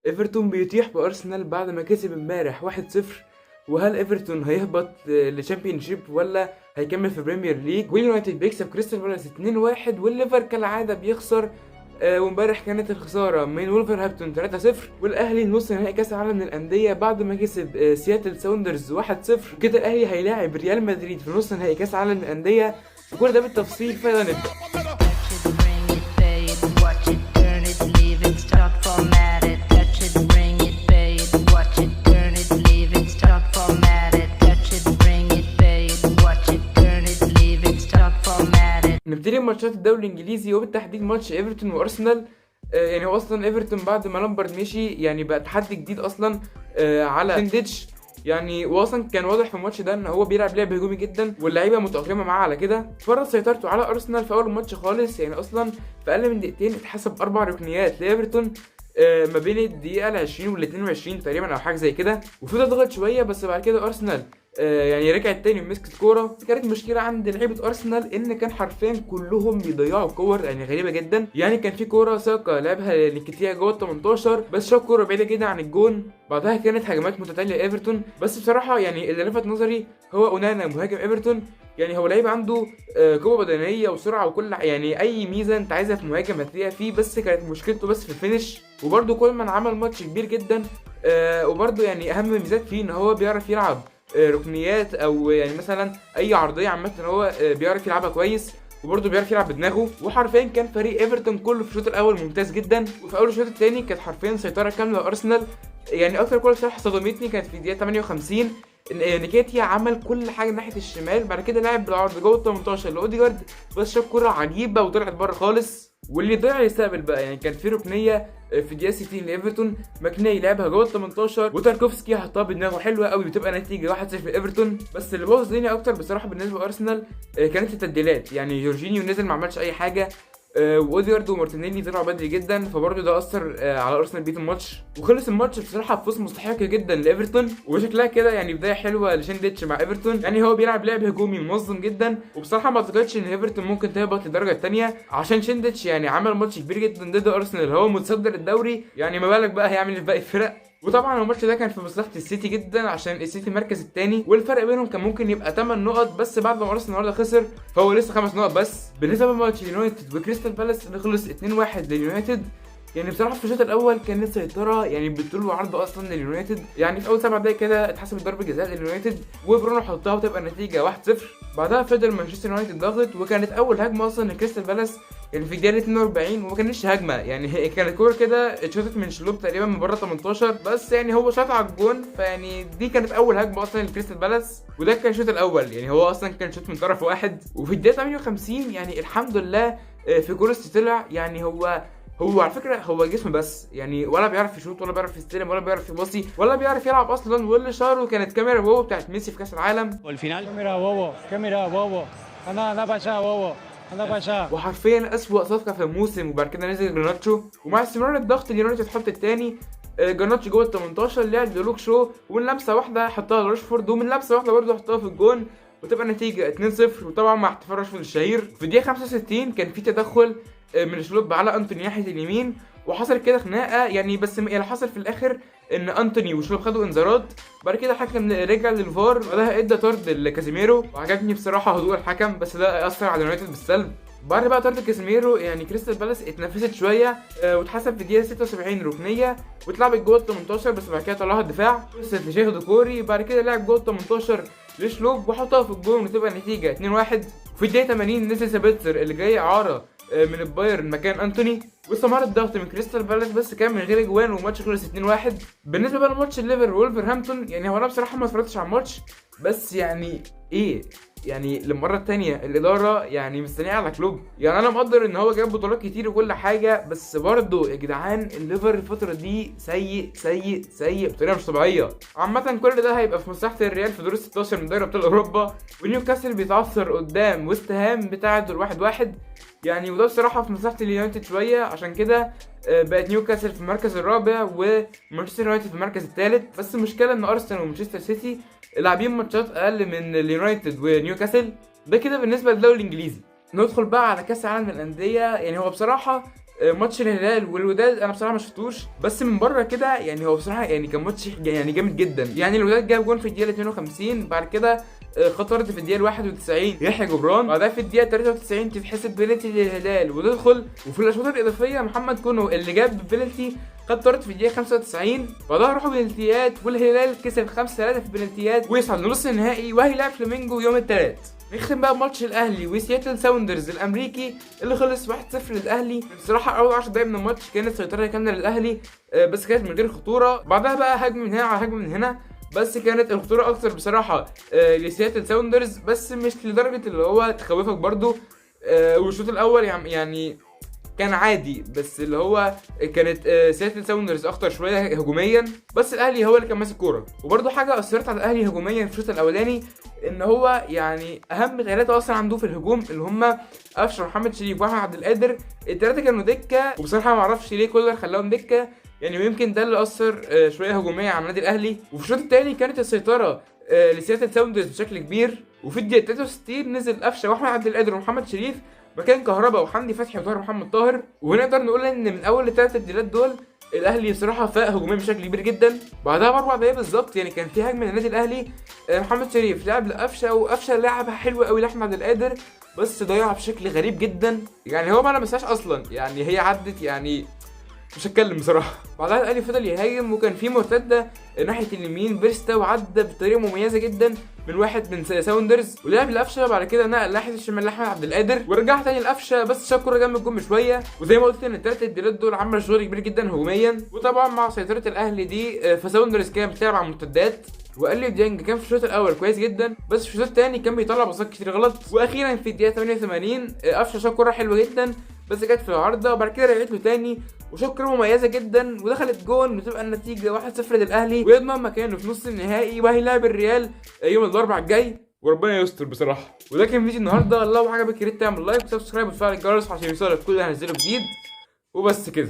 ايفرتون بيطيح بارسنال بعد ما كسب امبارح 1-0. وهل ايفرتون هيهبط ل Championship ولا هيكمل في Premier League؟ واليونايتد بيكسب كريستال بالاس 2-1، والليفر كالعادة بيخسر. وامبارح كانت الخسارة من وولفرهامبتون 3-0. والاهلي نص نهائي كاس العالم للاندية بعد ما كسب سياتل ساوندرز 1-0. وكده الاهلي هيلاعب ريال مدريد في نص نهائي كاس العالم للاندية، وكل ده بالتفصيل. فيلا نبدا. Touch it, bring it, pay it, watch it, turn it, leave it, start, format it. Touch it, bring it, pay it, watch it, turn it, leave it, start, format it. Touch it, bring it, pay it, watch it, turn it, leave it, start, format it. نبتدي بماتشات الدوري الانجليزي، وبالتحديد ماتش ايفرتون وارسنال. يعني هو اصلا ايفرتون بعد ما لامبرد مشي يعني بقى تحدي جديد اصلا على شين ديتش. يعني واصلا كان واضح في الماتش ده ان هو بيلعب لعب هجومي جدا، واللعيبة متاقلمه معاه على كده. فرض سيطرته على ارسنال في اول الماتش خالص، يعني اصلا في اقل من دقيقتين اتحسب اربع ركنيات لايفرتون ما بين الدقيقة ال 20 وال 22 تقريبا او حاجة زي كده. وفضل ضغط شويه، بس بعد كده ارسنال يعني رجعت تاني ومسكت كوره. كانت مشكلة عند لعيبة ارسنال ان كان حرفيا كلهم بيضيعوا كور، يعني غريبة جدا. يعني كان في كورة ساكا لعبها لنكيتيا جوه ال 18، بس شاط كورة بعيدة جدا عن الجون. بعدها كانت هجمات متتالية لايفرتون، بس بصراحة يعني اللي لفت نظري هو اونانا مهاجم ايفرتون. يعني هو لعيب عنده قوة بدنية وسرعة وكل يعني اي ميزة انت عايزها في مهاجم هتلاقيها فيه، بس كانت مشكلته بس في ال finish. وبرده كولمان عمل ماتش كبير جدا. وبرده يعني اهم ميزات فيه ان هو بيعرف يلعب ركنيات او يعني مثلا اي عرضية عامة هو بيعرف يلعبها كويس، وبرضه بيعرف يلعب بدماغه. وحرفيا كان فريق ايفرتون كله في الشوط الاول ممتاز جدا، وفي اول الشوط الثاني كانت حرفيا سيطرة كاملة لارسنال. يعني اكتر كورة بصراحة صدمتني كانت في الدقيقة 58، إن نيكيتيا عمل كل حاجة ناحية الشمال، بعد كده لعب بالعرض جوه ال 18 لاوديجارد، بس شاط كورة عجيبة وطلعت بره خالص. واللي ضيع يستقبل بقى، يعني كان في ركنيه في الدقيقة 60 لايفرتون، ماكني لعبها جوه ال 18 وتاركوفسكي حطها بدماغه حلوة قوي، وتبقى نتيجة 1-0 لايفرتون. بس اللي بوظ الدنيا اكتر بصراحة بالنسبة لارسنال كانت التبديلات. يعني جورجينيو نزل ما عملش اي حاجه، واوديجارد ومارتينيلي طلعوا بدري جدا، فبرضه ده اثر على ارسنال بقية الماتش. وخلص الماتش بصراحة بفوز مستحق جدا لايفرتون، وشكلها كده يعني بداية حلوة لشين ديتش مع ايفرتون. يعني هو بيلعب لعب هجومي منظم جدا، وبصراحة ما اعتقدش ان ايفرتون ممكن تهبط للدرجة الثانية عشان شين ديتش يعني عمل ماتش كبير جدا ضد ارسنال، هو متصدر الدوري، يعني ما بالك بقى هيعمل إيه في باقي الفرق. وطبعا الماتش ده كان في مصلحة السيتي جدا عشان السيتي المركز الثاني، والفرق بينهم كان ممكن يبقى 8 نقط، بس بعد ما ارسنال النهارده خسر فهو لسه 5 نقط بس. بالنسبة لماتش اليونايتد وكريستال بالاس اللي خلص 2-1 لليونايتد، يعني بصراحة في الشوط الاول كانت سيطرة يعني بالطول وعرض اصلا لليونايتد. يعني في اول 7 دقايق كده اتحسبت ضربه جزاء لليونايتد وبرونو حطها وتبقى النتيجة 1-0. بعدها فضل مانشستر يونايتد ضاغط، وكانت اول هجمة اصلا لكريستال بالاس يعني في الدقيقة 42، وما كانتش هجمه، يعني هي كانت كورة كده اتشاطت من شلوب تقريبا من بره 18، بس يعني هو شاط على الجون. فيعني دي كانت اول هجمة اصلا لكريستال بالاس، وده كان الشوط الاول، يعني هو اصلا كان شوط من طرف واحد. وفي الدقيقة 58 يعني الحمد لله فيجورست طلع. يعني هو على فكرة هو جسم بس، يعني ولا بيعرف يشوط ولا بيعرف يستلم ولا بيعرف يباصي ولا بيعرف يلعب اصلا. واللي شهره كانت كاميرا بوبو بتاعت ميسي في كاس العالم. El final. Mira, bobo, ¿qué mira, bobo? Anda, anda para allá, bobo. Anda para allá. وحرفيا اسوأ صفقة في الموسم. وبعد كده نزل جرناتشو، ومع استمرار الضغط اليونايتد حط الثاني. جرناتشو جوه ال 18 لعب للوك شو، ومن لمسه واحدة حطها لراشفورد، ومن لمسه واحدة برضه حطها في الجون، وتبقى النتيجة 2-0، وطبعا مع احتفال راشفورد الشهير. في الدقيقة 65 كان في تدخل من شلوب على انتوني ناحية اليمين، وحصل كده خناقه يعني، بس اللي حصل في الاخر ان انتوني وشلوب خدوا انذارات. بعد كده الحكم رجع للفار، بعدها ادى طرد لكازيميرو، وعجبني بصراحة هدوء الحكم، بس ده اثر على اليونايتد بالسلب. بعد بقى طرد كازيميرو يعني كريستال بالاس اتنفست شويه، واتحسب في الدقيقة 76 ركنيه واتلعبت جوه ال 18، بس بعد كده طلعها الدفاع، وصلت لشيخ دوكوري، بعد كده لعب جوه ال 18 لشلوب وحطها في الجون، وتبقى النتيجة 2-1. وفي الدقيقة 80 نزل سابيتزر اللي جاي اعاره من البايرن مكان انتوني، واستمر الضغط من كريستال بالاس بس كان من غير اجوان، والماتش خلص 2-1. بالنسبة بقى لماتش الليفر وولفرهامبتون، يعني هو انا بصراحة ما اتفرجتش على الماتش، بس يعني ايه، يعني للمرة الثانية الادارة يعني مستنيه على كلوب. يعني انا مقدر ان هو جاب بطولات كتير وكل حاجه، بس برضه يا جدعان الليفر الفترة دي سيء سيء سيء بطريقة مش طبيعية. عامة كل ده هيبقى في مصلحة الريال في دور ال 16 من دوري ابطال اوروبا. ونيوكاسل بيتعثر قدام ويست هام بتعادل 1-1، يعني وده بصراحة في مصلحة اليونايتد شويه، عشان كده بقت نيوكاسل في المركز الرابع ومانشستر يونايتد في المركز الثالث. بس المشكلة ان ارسنال ومانشستر سيتي لاعبين ماتشات اقل من اليونايتد ونيوكاسل. ده كده بالنسبة للدوري الانجليزي. ندخل بقى على كاس العالم للاندية. يعني هو بصراحة ماتش الهلال والوداد انا بصراحة ما شفتوش، بس من بره كده يعني هو بصراحة يعني كان ماتش يعني جامد جدا. يعني الوداد جاب جون في الدقيقة 52، بعد كده خطرت في الدقيقة 91 يحيى جبران، بعدها في الدقيقة 93 تتحسب بلنتي للهلال وتدخل، وفي الاشواط الاضافية محمد كونو اللي جاب بلنتي خد طرد في الدقيقة 95، بعدها راحوا بلنتيات والهلال كسب 5-3 في بلنتيات ويصعد لنص النهائي وهيلاعب فلامينجو يوم الثلاث. نختم بقى بماتش الاهلي وسياتل ساوندرز الامريكي اللي خلص 1-0 للاهلي. بصراحة اول 10 دقايق من الماتش كانت سيطرة كاملة للاهلي، بس كانت من غير خطورة. بعدها بقى هجمة من هنا على هجمة من هنا، بس كانت الخطورة اكتر بصراحة لسياتل ساوندرز، بس مش لدرجة اللي هو تخوفك برضو. والشوط الاول يعني كان عادي، بس اللي هو كانت سياتل ساوندرز اخطر شوية هجوميا، بس الاهلي هو اللي كان ماسك كورة. وبرده حاجة اثرت على الاهلي هجوميا في الشوط الاولاني، ان هو يعني اهم ثلاثة اصلا عنده في الهجوم اللي هم قفشه ومحمد شريف واحمد عبد القادر، الثلاثة كانوا دكه، وبصراحة ما اعرفش ليه كولر خلاهم دكه، يعني ويمكن ده اللي اثر شوية هجوميا على النادي الاهلي. وفي الشوط الثاني كانت السيطرة لسياتل ساوندرز بشكل كبير، وفي الدقيقة 63 نزل قفشه واحمد عبد القادر ومحمد شريف مكان كهربا وحمدي فتحي وطاهر محمد طاهر. ونقدر نقول ان من اول الثلاث تبديلات دول الاهلي بصراحة فاق هجوميا بشكل كبير جدا. بعدها ب4 دقايق بالظبط يعني كان في هجمة للنادي الاهلي، محمد شريف لعب لقفشه، وقفشه لعبها حلوة قوي لاحمد عبد القادر، بس ضيعها بشكل غريب جدا، يعني هو ما لمسهاش اصلا، يعني هي عدت، يعني مش هتكلم بصراحة. بعدها الاهلي فضل يهاجم، وكان في مرتدة ناحية اليمين بيرستا، وعدى بطريقة مميزة جدا من واحد من ساوندرز ولعب لقفشه، بعد كده نقل ناحية الشمال لاحمد عبد القادر ورجع تاني لقفشه، بس شاط كورة جنب الجون بشوية. وزي ما قلت ان الثلاث تبديلات دول عملوا شغل كبير جدا هجوميا، وطبعا مع سيطرة الاهلي دي فساوندرز كان بتلعب على المرتدات، واليو ديانج كان في الشوط الاول كويس جدا، بس في الشوط الثاني كان بيطلع باصات كتير غلط. واخيرا في الدقيقة 88 قفشه شاط كورة حلوة جدا بس جت في العارضة، وبعد كده رجعت له تاني وشاط كورة مميزة جدا ودخلت جون، وتبقى النتيجة 1-0 للاهلي ويضمن مكانه في نص النهائي، وهيلاعب الريال يوم الاربعاء الجاي، وربنا يستر بصراحة. وده كان فيديو النهارده، لو عجبك يا ريت تعمل like و subscribe وتفعل الجرس عشان يوصلك كل اللي هنزله جديد، وبس كده.